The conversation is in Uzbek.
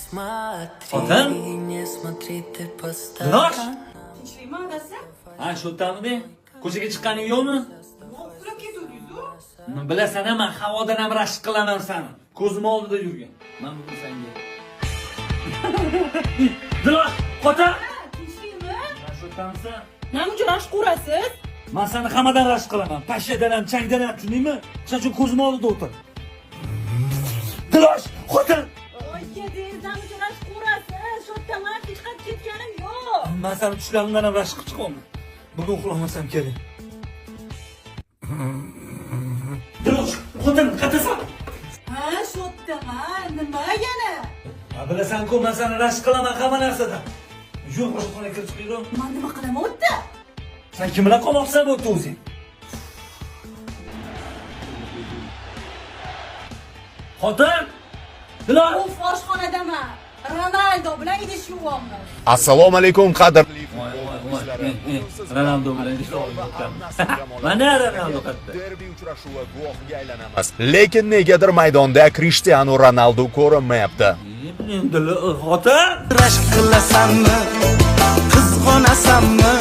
смотри, Xotin? не смотри ты по Dilosh? сторонам. Tinchlikmi, adasi? Ha, shu yerdamidi? Ko'chaga chiqqaning yo'qmi? Nima uxlab ketuvdingiz-u? Bilasan, man havodan ham rashk qilaman sani. Ko'zim oldida yurgan. Man bugun senga. Dilosh, xotin! Tinchlikmi? Ha, shu yerdamisan? Nima uchun rashk qurasiz? Man seni hammadan rashk qilaman. Pashadan ham, changdan ham, tushundingmi? Shuning uchun ko'zim oldida o'tir. Dilosh, xotin! Voy, dedingiz, nima uchun rashk qurasiz? Shu yerdaman, hech qayerga ketganim yo'q. Man seni tushlarimdan ham rashk qilib chiqaman. Bugun uxlamasam kerak. Dilosh, xotin, qayerdasan? Ha, shu yerdaman. Nima yana? Ha, bilasan-ku, man seni rashk qilaman hamma narsadan. Yur, oshxonaga kirib chiqaylik. Man nima qilaman u yerda? Sen kim bilan qolmoqchisan bu yerda o'zing? Xotin! Dilosh! Uf, oshxonadaman. Ronaldo bilan idish yuvyapmiz. Assalomu alaykum, qadrli Voy, futbol voy, voy. muxlislari. Bugun siz Ronaldo bilan bilan idish Al-Nassr yuvayotgan. jamoalari Mana Ronaldo qayerda? Derbi uchrashuvi guvohiga aylanamiz. Lekin negadir maydonda Cristiano Ronaldo ko'rinmayapti. Xotin! Rashk qilasanmi, qizg'onasanmi?